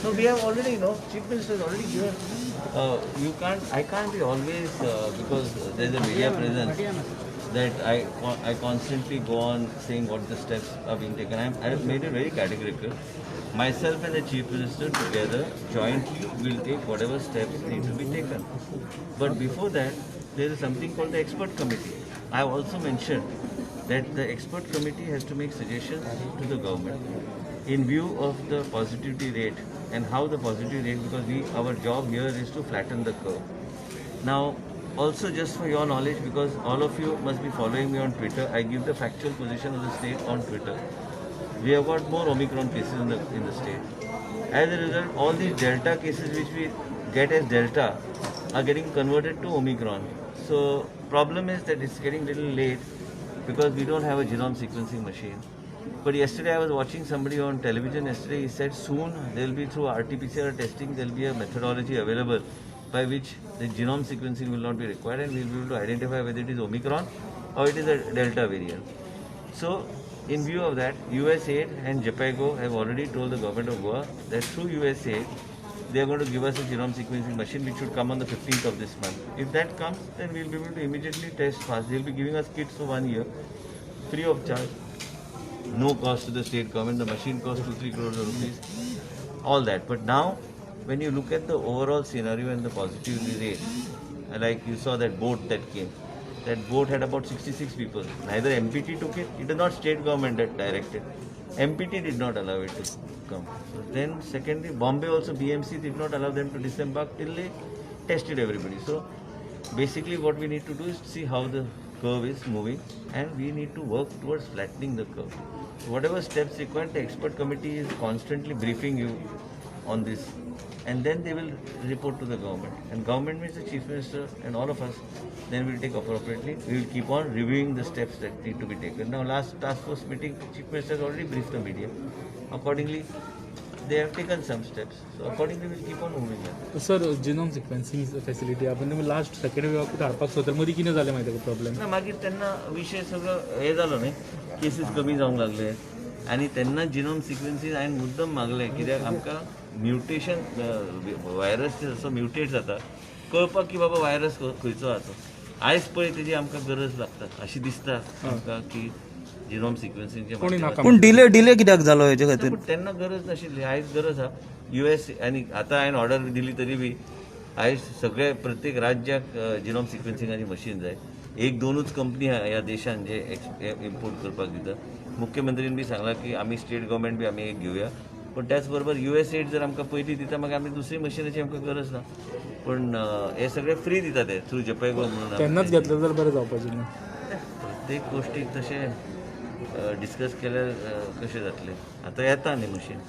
So we have already, Chief Minister has already given. You can't, I can't be always because there is a media presence that I constantly go on saying what the steps are being taken. I have made it very categorical. Myself and the Chief Minister together jointly will take whatever steps need to be taken. But before that, there is something called the expert committee. I have also mentioned that the expert committee has to make suggestions to the government in view of the positivity rate and how the positivity rate, because we our job here is to flatten the curve. Now, also just for your knowledge, because all of you must be following me on Twitter, I give the factual position of the state on Twitter. We have got more Omicron cases in the state. As a result, all these Delta cases which we get as Delta are getting converted to Omicron. So problem is that it's getting little late because we don't have a genome sequencing machine. But yesterday I was watching somebody on television yesterday, he said soon there will be, through RT-PCR testing, there will be a methodology available by which the genome sequencing will not be required and we will be able to identify whether it is Omicron or it is a Delta variant. So, in view of that, USAID and Jhpiego have already told the government of Goa that through USAID, they are going to give us a genome sequencing machine which should come on the 15th of this month. If that comes, then we will be able to immediately test fast. They will be giving us kits for one year, free of charge, no cost to the state government. The machine costs 2-3 crores of rupees, all that. But now, when you look at the overall scenario and the positivity rate, like you saw that boat that came, that boat had about 66 people. Neither MPT took it, it is not state government that directed. MPT did not allow it to come. So then secondly, Bombay also, BMC did not allow them to disembark till they tested everybody. So basically what we need to do is see how the curve is moving and we need to work towards flattening the curve. So whatever steps required, the expert committee is constantly briefing you on this and then they will report to the government, and government means the Chief Minister and all of us. Then we will take appropriately, we will keep on reviewing the steps that need to be taken. Now last task force meeting, Chief Minister has already briefed the media. Accordingly, they have taken some steps. So accordingly, we will keep on moving them. Sir, genome sequencing facility आपण तुम्ही last second वेवाकूच हाडपाक सोदता, मदीं कितें जालें माहिती का problem? ना, मागीर तेन्ना विशय सगळो हे जालो न्ही, केसीस कमी जावंक लागले आनी तेन्ना जिनोम सिक्वेन्सींग हांवें मुद्दम मागलें, कित्याक आमकां म्युटेशन, व्हायरस जसो म्युटेट जाता कळपाक की बाबा व्हायरस खंयचो आसा तो. आयज पळय तेजी आमकां गरज लागता अशी दिसता आमकां की जिनोम सिक्वेन्सिंगचे कोणी नाका. पूण डिले डिले कित्याक जालो हेजे खातीर? पूण तेन्ना गरज नाशिल्ली, आयज गरज आहा. युएस आनी आतां हांवें ऑर्डर दिली तरी बी आयज सगळे प्रत्येक राज्याक जिनोम सिक्वेन्सिंगाची मशीन जाय. एक दोनूच कंपनी आहा ह्या देशान जे इम्पोर्ट करपाक दिता. मुख्यमंत्रीन बी सांगलां की आमी स्टेट गव्हर्मेंट बी आमी एक घेवया, पूण त्याच बरोबर युएस एड जर आमकां पयलीं दिता, मागीर आमी दुसरी मशिनाची आमकां गरज ना. पूण हे सगळे फ्री दिता ते थ्रू जपेगो म्हणून. तेन्नाच घेतलं जाल्यार बरें जावपाचें न्हू. प्रत्येक गोष्टीक तशें डिस्कस केल्यार कशें जातलें? आतां येता न्ही मशीन.